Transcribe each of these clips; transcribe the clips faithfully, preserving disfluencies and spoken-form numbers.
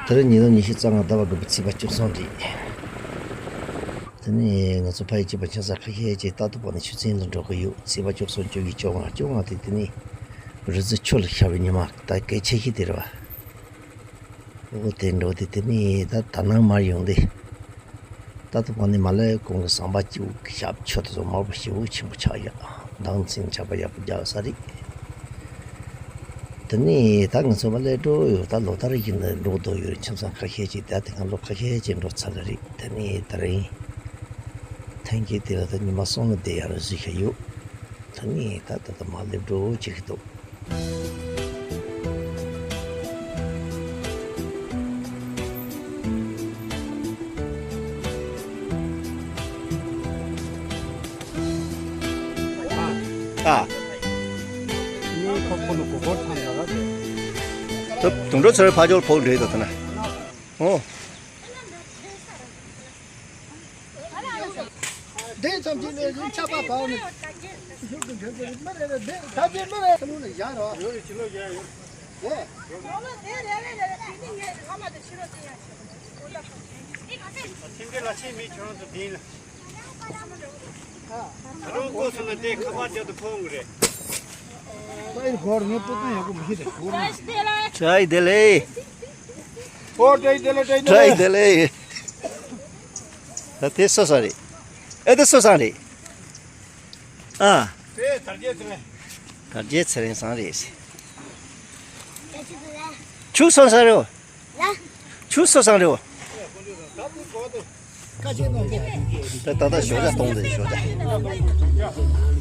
ད་རེས་ཉིས་སྟོང་ཉི་ཤུ་རྩ་ལྔ་ཟླ་བ་དགུ་པའི་ཚེས་པ་བཅུ་གསུམ་རེད། དེ་ནས་ང་ཚོ་ཕ་ཡུལ་གཅིག་པ་ཆང་ས་ཁ་ཤས་ཀྱིས་རྟ་ཐོག་པ་ནས་ཆུ་ཚན་ལ་འགྲོ་གི་ཡོད། ཚེས་པ་བཅུ་གསུམ་བཅུ་བཞི་བཅོ་ལྔ་བཅོ་ལྔ་དེ་དེ་ནས་རི་རྩེ་ཆུ་ལ་ཤར་བའི་ཉི་མ་ད་གལ་ཆེ་ཤོས་དེ་རེད་བ། ཨོ་དེ་འགྲོ་དེ་དེ་ནས་ད་ད་ནང་མར་ཡོང་དེ། ད་ལྟ་བར་ནས་མ་ལས་གོང་གི་ཟམ་པ་གཅིག་གི་ཞབས་ཆུ་དེ་ཚོ་དམར་པོ་ཞེ་པོ་ཆེན་པོ་ཆགས་ཡ། མདང་ཚིང་ཆགས་པ་ཡག་པོ་རྒྱག་ས་རེད། དེ་ནས་ད་ང་ཚོ་མ་ལས་འགྲོ་ཡོད། ད་ལོ་ལྟར་བཞིན་དུ་འགྲོ་འདོད་ཡོད། ཁྱིམ་ཚང་ཁ་ཤས་ཅིག་ད་དེ་སྔ་ལོ་ཁ་ཤས་ཅིག་འགྲོ་ཚར་གི་རེད། དེ་ནས་ད་རིང་ཐེངས་གཅིག་དེ་ལ་ད་ཉི་མ་གསུམ་ལ་བསྡད་ཡག་རེ་བཟོས་བཞག་ཡོད། དེ་ནས་ད་ད་ལྟ་མ་ལས་འགྲོ་བྱེད་ཀྱི་འདུག་ཨ། ད་དུང་འགྲོ་ཚོར་ཕ་ཇོར་ཕོག་འདྲེ་དུ་ཐ་ན། ཨོ། དེ་ཙམ་གྱིས་ནས་ཡིན་ཆགས་པ་བའོ་ནི། ཤུགས་ཀྱིས་འགྲོ་གི་རེད། མི་རེ་རེ་དེ་ད་ཅི་མི་རེ་ལུང་ལ་བཞག་རོགས། ཡོད་རེད། ཕྱི་ལོགས་བཞག་ཡོད། ཨེ། ལོ་ལོ་དེ་རེ་རེ་རེ་རེ་དེ་ནི་ངས་ཨ་མ་དང་ཕྱི་ལོགས་དེ་ཡང་ཤེས། ཐེངས་འདི་ལ་ཕྱིན་མི་ཁྱོད་རང་ཚོ་དེ་ཡིན་ལ། ད་རུང་ལྐོག་སོང་ན་དེ་ཁ་པར་རྒྱབ་ཏུ་ཕོག་འོང་གི་རེད། ཨེ་གོར་ངས་པོ་ཏོ་ཡག་པོ་མི་ཤེས་ཏེ་གོར་ནས། བཀྲ་ཤིས་བདེ་ལེགས། ཨོ་བཀྲ་ཤིས་བདེ་ལེགས། བཀྲ་ཤིས་བདེ་ལེགས། ད་དེ་སུ་ས་རེད། ཨེ་དེ་སུ་ས་རེད། ཨ། དེ་དར་རྒྱས་ཚེ་རིང་། དར་རྒྱས་ཚེ་རིང་ས་རེད། ཆུ་སོ་ས་རེད། ཆུ་སོ་ས་རེད། ད་ད་ད་ཞོགས་ཇ་གཏོང་དེ་ཞོགས་ཇ།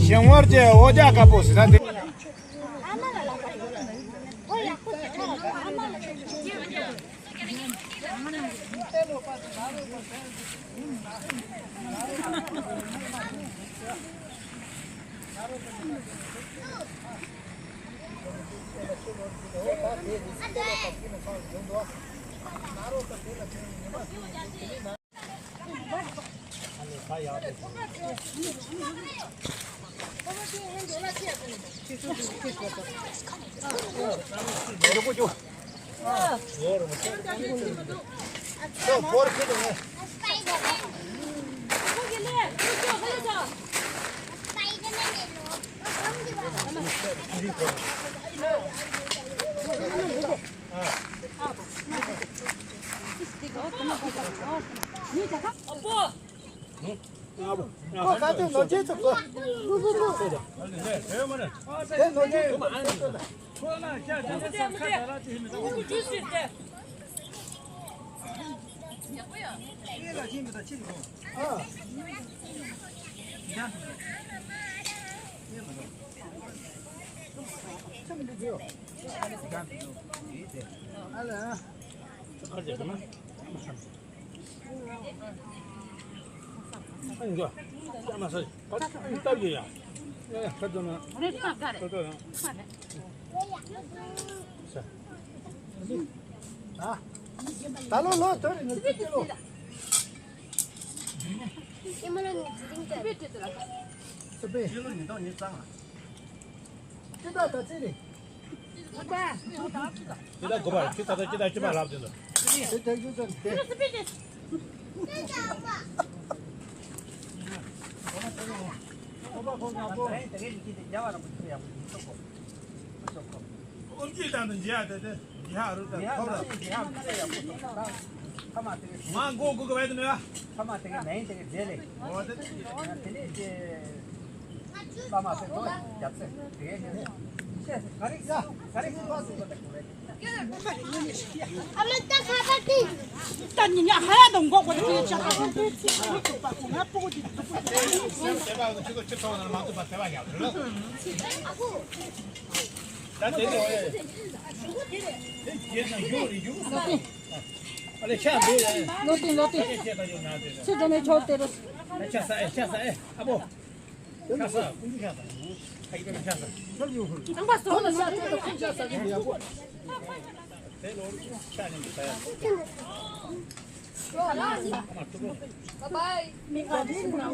ཞིང་བར་གྱི་འོ་ཇ་དཀར་པོ་ཟེར་ན་དེ། ཁོ་ཁ་ཐུག་ནོར་ཅན་ཚུགས་སོ། དེ་ནོར་ཅན་ཚུགས་སོ། ད་ལོ་ལོ་དོ་རེ་ནི་ཅི་ལོ། སི་པེ། ཅི་ད་ད་ཅི་རེད། ཅི་ད་དགོས་པ་ཅི་ད་ད་ཅི་ད་ཅི་ད་ལབ་དེ་ད། དེ་ད་ཅི་ད་དེ། ཨོམ་ཅི་ད་ད་འཇི་ཡ་དེ་དེ། ཡ་རུ་ད་ཁོ་ར། ཁ་མ་དེ་གི་མ་མགོ་གུ་གུ་བས་དུ་ནུ་ཡ། ཁ་མ་དེ་གི་མེན་དེ་གི་རྗེས་ལེ། འོ་དེ་དེ་ནས་དེ་ཁ་མ་དེ་གོ་རྒྱབ་སེ་དེ་གི་ཤེས་ག་རེ་ཡ་ག་རེ་གི་ཐོག་སེ་གོ་དེ་གོ་རེ། ཨ་མ་ད་ཁ་པར་དེ། ད་ཉི་ཉ་ཧ་ཡ་དང་མགོ་གོ་དེ་ཆ་ཁ་ཁོང་དེ་ཚེ་ང་ཐུག་པ་ཁོང་ང་སྤུ་གུ་དེ་ཐུག་པ་དེ། སེམས་ཅན་པ་ཚོ་ཁྱི་ཚོ་ཁྱི་ཚོ་ནང་མ་ཐུག་པ་དེ་བ་ཡག་རེད་ལ། ད་དེ་ནི་འོ་ཡ། དེ་རྗེས་སུ་ཡུག་རེ་ཡུག་ས། ལོ་ཏིང་ལོ་ཏིང་། ཚེ་སྒྲོལ་མའི་ཕྱོགས་དེ་རུ། ཤ་ཟ་ཨེ། ཤ་ཟ་ཨེ། ཨ་བོ། ཤ་ཟ། ཀུན་ཤ་ཟ། ཨ་ཡི་ཤ་ཟ། ཁང་པ་སོང་ལ་ཤ་ཟ། ཀུན་ཤ་ཟ། ཡ་བོ། དེ་ལོ་ཤ་ནི་མི་ཟ་ཡ།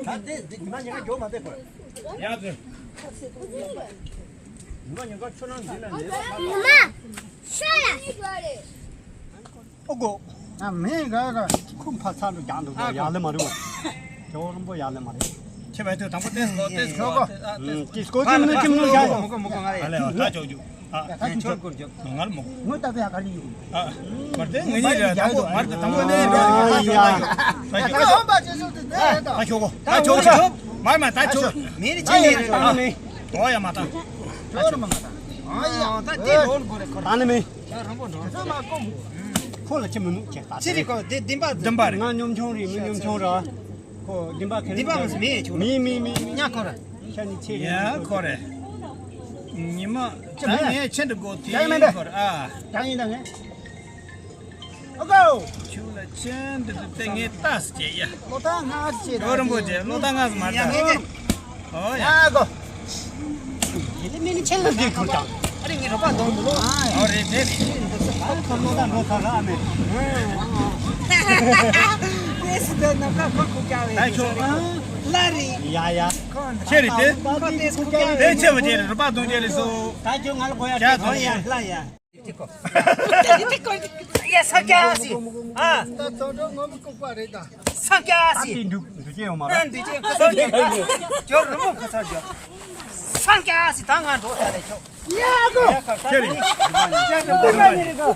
ད་དེ་དེ་ཉི་མ་ཉི་མ་མགྱོགས་མ་བསྡད་གོ། ཡ་ཟེར། ཉི་མ་ཉི་མ་ཁྱོད་རང་འཛིན་ན་ལས། ཉི་མ་ཤ་ལ། ཨོ་གོ། ཨ་མེ་ག་ག་ཁུ་ཕ་ཚ་ལུ་རྒྱག་འདུག་གོ། ཡག་ལེ་མ་རེད་གོ། ཇོ་རིན་པོ་ཡག་ལེ་མ་རེད། ཁྱེད་བས་དུ་དང་པོ་ཏེས་གོ་ཏེས་གོ། ཏེས་གོ་ཅི་མི་ནུ་ཅི་མི་ནུ་ཡ་ཡ། མོ་གོ་མོ་གོ་ང་རེད། ཨ་ལེ་ད་ཅོག་ཅོག་ཨ་ད་ཅོག་ཅོག་ང་ལ་མོ་གོ། ངོ་ད་བས་ཧ་ག་རི་ཡོད། ཨ་མར་ཏེ་ངེ་ཉེ་རེད། དང་པོ་མར་ཏེ་དང་པོ་ནས་རེད། ད་ཅོག་ད་ཅོག་ད་ཅོག་ད་ཅོག་ད་ཅོག་མར་མ་ད་ཅོག་མེ་རི་ཅི་ཡེ་རེད། ད་མེ་དོ་ཡ་མ་ད་ཅོག་མ་ད་ཨ་ཡ་ད་ཏེ་རོལ་གོ་རེད། ཁོ་ད་ནི་མེ། ཁོ་ལ་ཅི་མི་ནུ་ཅེ་ད་ཅི་རེད་གོ། དེ་བདེན་པ་བདེན་པ་རེད། ང་གཉོམ་ཆུང་རེད། མི་གཉོམ་ཆུང་ར། ཁོ་བདེན་པ་ཁེ་རེད། བདེན་པ་མི་མི་ཉ་ཁོ་ར། ཤ་ནི་ཆེ་རེད། ཡ་ཁོ་རེད། ཉི་མ་ཅི་མི་ད་ནི་ངས་ཆེན་དུ་གོ་ཅི་མི་ད་ཁོ་ར་ཨ། ད་ཡིན་ད་ངས། ཨོ་གོ། ཆུ་ལ་ཆེན་དུ་དུ་ཏེ་ངས་ལྟ་སི་ཅེ་ཡ། ལོ་ད་ང་ཅེ་ད་ཡོ་རིན་པོ་ཆེ་ལོ་ད་ང་སི་མ་ད། ཨོ་ཡ། ཨ་གོ། དེ་ནི་མི་ནི་ཆེན་ལ་འདི་ཁུར་ཀྱང་། ཨ་རེ་ངའི་རོགས་པ་གདོང་དུ་ལོ། ཨོ་རེད་དེ་རེད། ཁ་ཁ་ལོ་ད་འགྲོ་ཁ་ར་ཨ་མེ། དེ་སི་ད་ནམ་ཁ་ཁོ་ཁུག་ཀྱང་རེད། ད་ཁྱོད་ཨ། ལ་རེད། ཡ་ཡ། ཁོ་ཆེ་རེད་དེ། ཁོ་དེ་སི་ཁུག་ཀྱང་རེད། དེ་ཆེ་བ་ཆེ་རེད། རོགས་པ་གདོང་ཆེ་རེད་སོ། ད་ཁྱོད་ང་ལ་གོ་ཡ། ཡ་ཁོ་ཡ་ལ་ཡ། ཡ་སང་ཀྱ་སི། ཨ། ད་ཚོ་འགྲོ་ངོ་མི་ལྐུགས་པ་རེད་ད། སང་ཀྱ་སི། ཨ་འདུག་འདུག་ཅེས་ཡོང་མ་རེད། ཨ་འདུག་ཅེས་ཁ་སང་ཀྱ་ཇོ་རུ་མོ་ཁ་སང་ཇོ། སང་ཀྱ་སི་ད་ང་འགྲོ་ས་རེད་ཁྱོད། ཡ་གོ། ཁྱེད་རེད། ཁོ་འགྲོ་ནི་རེད་གོ།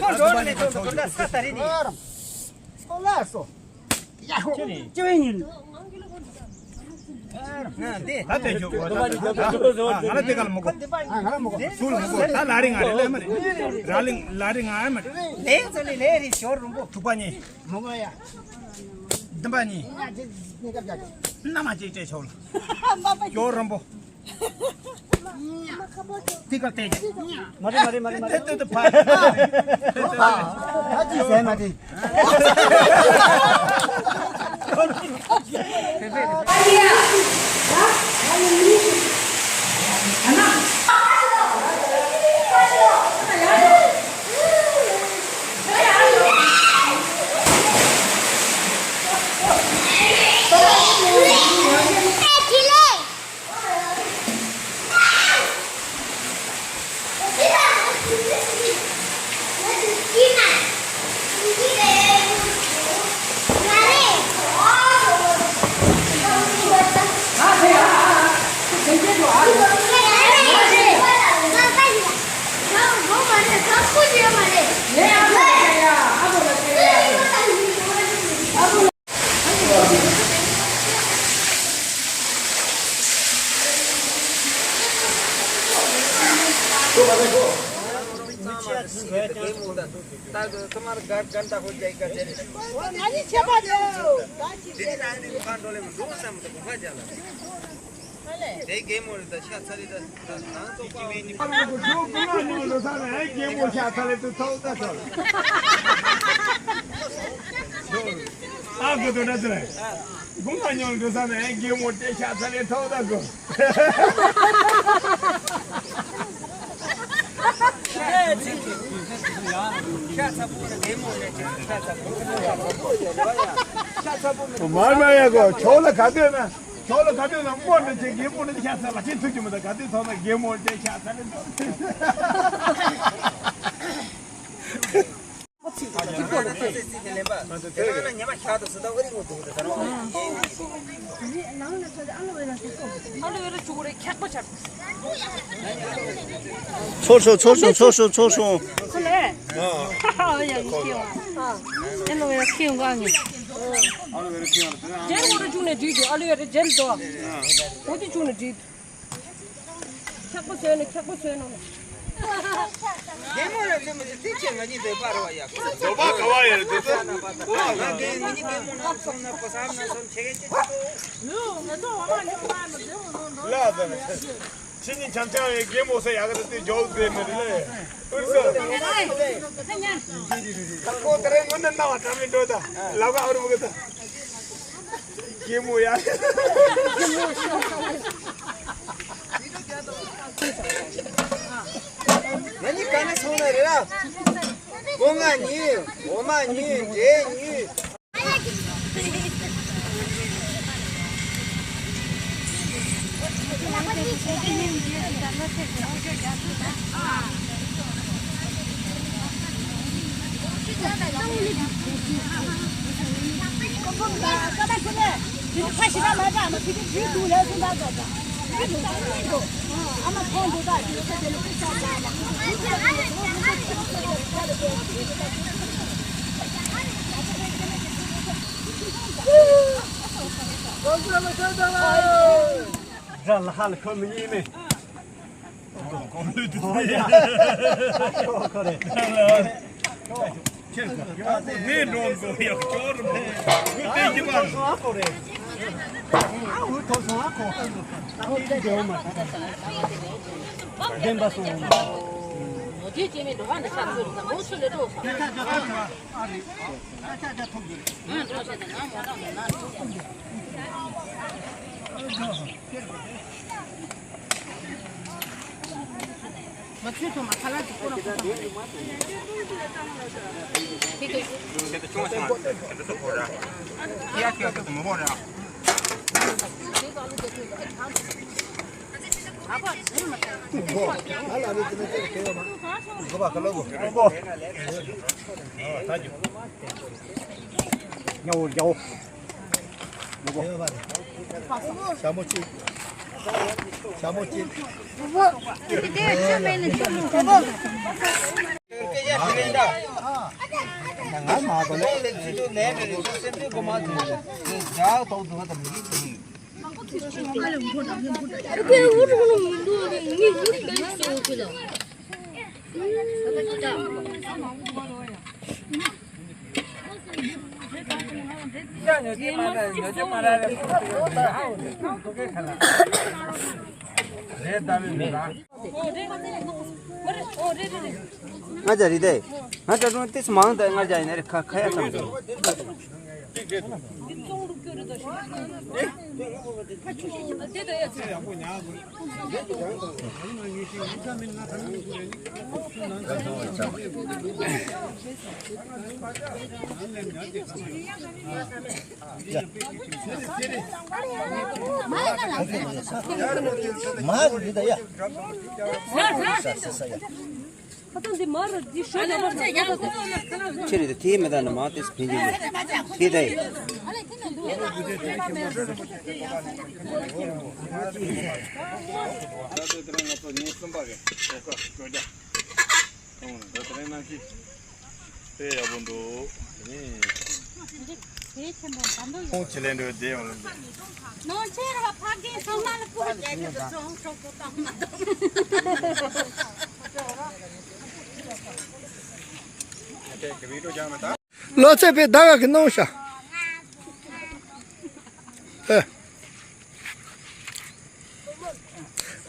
ཁོ་འགྲོ་ནི་ཁྱོད་ཚོ་ད་ས་ད་རེད་ནི། ཁོ་ལ་སོ། ཡ་ཧོ། ཅི་ཡིན། ད་དེ་ཞོག་ང་ལ་དེ་ག་ལ་མོ་གོ། ང་ལ་མོ་གོ། ཚུལ་མོ་གོ། ད་ལ་རི་ང་རེ་ལེ་མ་རེ། ར་ལི་ལ་རི་ང་མ་རེ། ལེ་ཚོ་ལེ་ལེ་རི་ཞོར་རུང་པོ། དྲུག་པ་གཉིས། མོ་གོ་ཡ། བདུན་པ་གཉིས། མནའ་མ་གཅིག་སྤྲད་ཆོག་ལ། ཞོར་རུང་པོ། ཏི་ཀ་ཏེ། མ་རེད་མ་རེད་མ་རེད་མ་རེད། ཏེ་ཏེ་ཏེ་ཕ། ཨ་ཅི་ཟེར་མ་རེད། དེ་གའི་མོ་རེད་ད་ཤ་ཚ་རེད་ད། ད་ནང་ཚོགས་པ་ཨ་གོ་དོ་ན་ཚ་རེད། དགུང་ཁ་ཉོ་འགྲོ་ས་ནས་རྒན་མོ་དེ་ཤ་ཚ་ནས་ཐོག་ད་གོ། མར་མ་ཡ་གོ་ཆོག་ལ་ག་དོད་ན། ཁྱོད་ལ་ག་དུས་ན་དམོད་འདི་ཅིག་རྒན་མོ་ནི་ཤ་ཚ་ལ་ཅིག་ཐུག་གི་མི་འདུག་ག་དུས་ཐོག་ན་རྒན་མོ་ཅིག་ཤ་ཚ་ལ་འདུག་ཚོར་སོང་། ཚོར་སོང་། ཚོར་སོང་། ཚོར་སོང་། ཁོ་ལས། ཨ་ཡ་ཡིན་ཁྱེད་བ། ཨ་ལོ་ཡ་ཁྱེད་ཡོང་ག་ངས། ཇེར་འོ་ར་བཅུག་ནས་བྲིས་ཏེ་ཨ་ལོ་ཡ་རེ་ཇེར་དོ། འོ་དེ་བཅུག་ནས་བྲིས། ཁྱག་པ་བཟོས་ནས་ཁྱག་པ་བཟོས་ནས། རྒན་མོ་ཡ་རྩེ་མོ་ཅིག་ཏི་ཆེ་ང་གཉིས་འདོད་པ་རེད་བ་ཡ། འདོད་པ་ག་བ་ཡ་རེད་འདོད་པ། ང་རྒན་ང་གཉིས་རྒན་མོ་ནང་སོང་ན་གོ་ས་ན་སོང་ཆེ་གེ་ཅི་ཅི་ཏོ། ལ་ཟ་ན་ཆེ། ཕྱི་ཉིན་འཆམ་འཆམ་ཡོད་རྒན་མོ་ས་ཡག་གི་དེ་ཇོབ་ཟེར་ནི་རེད་ལེ། ཨུར་སོ། ཁོ་དེ་རིང་ངུ་ནི་ན་བ་དྲ་མི་འགྲོ་ད། ལབ་ག་ཨ་རུ་མི་གི་ད། རྒན་མོ་ཡ། ང་གཉིས་ག་ནས་སོང་ནི་རེད་ར། སྒོ་ང་གཉིས། འོ་མ་གཉིས། འབྲས་གཉིས། ར་ལ་ཧ་ལ་ཁོ་མི་ཉན་མེད། ཁོ་ཁོ་རེད། ཁོ་ཁོ་རེད། ཁོ་ཁོ་རེད། ཁོ་ནས་འགྲོ་འགྲོ་ཡག་ཅོར་མོ། ཁོ་དེ་ཡི་བ། ཁོ་ཁོ་རེད། ཨ་འུ་ཐོག་སོང་ཨ་ཁོ། ཨ་འུ་དེ་འགྲོ་མ་ཐག་བདེན་པ་སོང་མ། མོ་དེ་ཅེ་མེད་འགྲོ་ཧ་འདི་ཤ་ཚོད་རེད་ད་མོ་ཚོད་ལས་འགྲོ་སོང་། ཨ་རེད། ཨ་ཅག་ཅག་ཐོག་གི་རེད། ང་འགྲོ་བྱས་ད་ང་མོ་རང་མོ་ན་འགྲོ། མ་ཚུད་ཐོག་མ་ཁ་ལག་ཅིག་ཁོ་ར་ཁོ་ར། ཁྱེད་ཚོ་ཆུང་བ་ཆུང་བ་ཁྱེད་ཚོ་ཁོ་ར། ཁྱེད་ཡ་ཁྱེད་ཚོ་མི་ཁོ་ར། ཉའོ་ཉའོ། ཞྭ་མོ་གཅིག་ཞྭ་མོ་གཅིག་ང་མ་གོ་ལེ། ང་ཅག་རེད་དེ། ང་ཅག་ཀྲུང་ཏིས་མང་དེ་ང་ཅག་ཡིན་ན་རེ་ཁ་ཁ་ཡ་ཙམ་ཙམ། མ་རེད་ད་ཡ། ཁ་སང་འདི་མ་རེད་འདི་ཤོད་ད་མ་རེད། ཁྱེད་རེད་ད་དེའི་མེ་ད་ནི་མ་དེས་ཕན་གྱི་ཡོད་དེ་ད་ཡ། དེ་ཡག་པོ་འདུག་དེ་ནས་ཁོང་ཆེ་ལེ་འགྲོ་བསྡད་ཡོང་ལ་འདུག་ནང་ཆེ་ར་ཕ་གི་ཚང་མ་ལ་ཕུ་རྒྱལ་གྱི་ཚོང་ཁྲོག་ཏུ་བཏང་མ་གཏོང་། ལོ་ཚད་པའི་ཟླ་ག་གི་གནང་ཤག་ཨེ།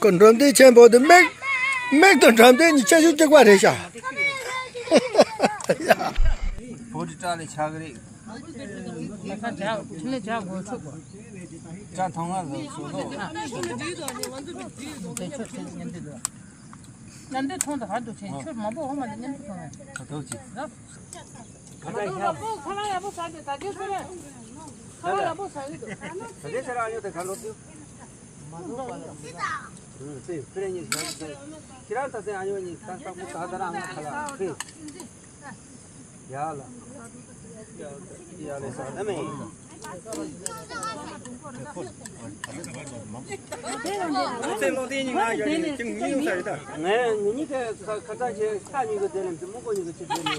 ཁོ་འགྲོ་མདུན་ཆེན་པོ་དེ་མིག་མིག་དང་འགྲོ་མདུན་གཉིས་ཆ་ཤུགས་གཅིག་པ་རེད་ཤག་བོད་དྲ་ལས་ཆགས་ཀྱི་རེད། ཁ་ཁ་ཇག་ཁྲི་ལས་ཇག་དགོས་ཚུགས་པ། ཇག་ཐང་ང་ལ་སོ་ལོ། ཉམས་དུ་ཐོང་དུ་ཧར་དུ་ཆེན་ཆུར་མ་པོ་འོ་མ་ལ་ཉམས་དུ་ཐོང་བས། ཁ་ཐོག་ཅིག་ཁ་ཐོག་ལ་པོ་ཁ་ལག་ཡག་པོ་ཟ་དེ་ད་ཅི་ཟེར་རེད། ཁ་ལག་ཡག་པོ་ཟ་གི་འདུག་ད་དེ་ཟེར་ཨ་ཉོ་དེ་ཁ་ལོ་ཏུ། ཨུ་ཙི་ཙི་རེ་གཉིས་ཟ་ཙི། ཁྱེད་རང་ད་ཚེ་ཨ་ཉོ་གཉིས་ད་ད་པོ་ད་ད་ར་ཨ་ཉོ་ཁ་ལག་ཙི། ཡ་ལ། ཡ་ལ་ས་ད་མེ། ཚེ་ལོ་དེ་ཉིན་ང་ཡོད་ནི་ཅིང་ཉིན་ཡོད་ས་ཡོད་ད། ངས་ཉིན་ཉིན་གི་ཁ་ཁ་ཚ་ཆེ་ཁ་ཉིན་གི་དེ་ལ་མི་མོ་གོ་ཉིན་གི་ཆེ་དེ་ནི།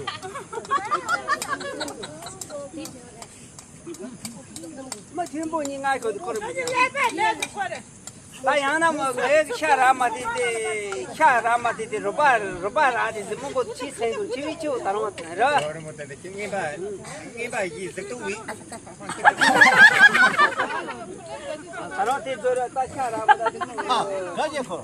མ་ཆེན་པོ་ཉིན་ང་གི་ཁོ་རེ། ད་ཡང་ན་མ་ངའི་ཤ་ར་མ་དེ་དེ་ཤ་ར་མ་དེ་དེ་རུ་པ་རུ་པ་ར་དེ་དེ་མོ་གོ་ཆི་སེང་གོ་ཆི་བི་ཆི་བོ་ད་རུང་ད་ར། ར་མ་དེ་དེ་ངན་པ་ངན་པ་ཡི་ཟིག་ཏུ་བི། ད་རུང་དེ་ཚོ་ར་ད་ཤ་ར་མ་ད་དེ་མོ་གོ། ཨ་ག་ཅེ་ཁོ།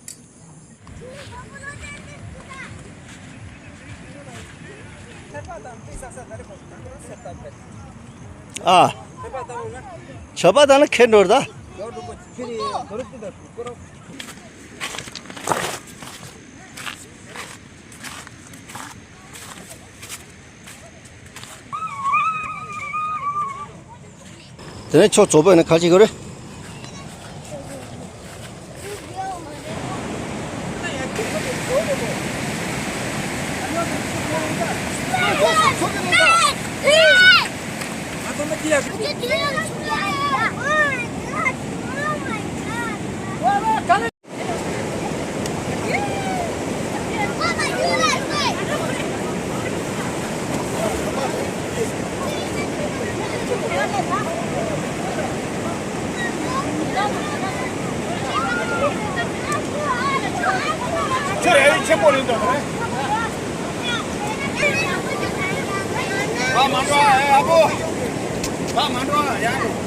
ཨ། ཆར་པ་དང་ནི་ཁེར་འགྲོ་ད། དེ་ནས་ཁྱོད་ཚོགས་པ་ནི་ཁ་ཅིག་གི་རེད། ཁྱོད་ཡ་ཡིག་ཆེན་པོ་རེད་འདུག་རེད། བ་མ་འགྲོ་ཨ་ཨ་བོ། བ་མ་འགྲོ་ཨ་ཡ།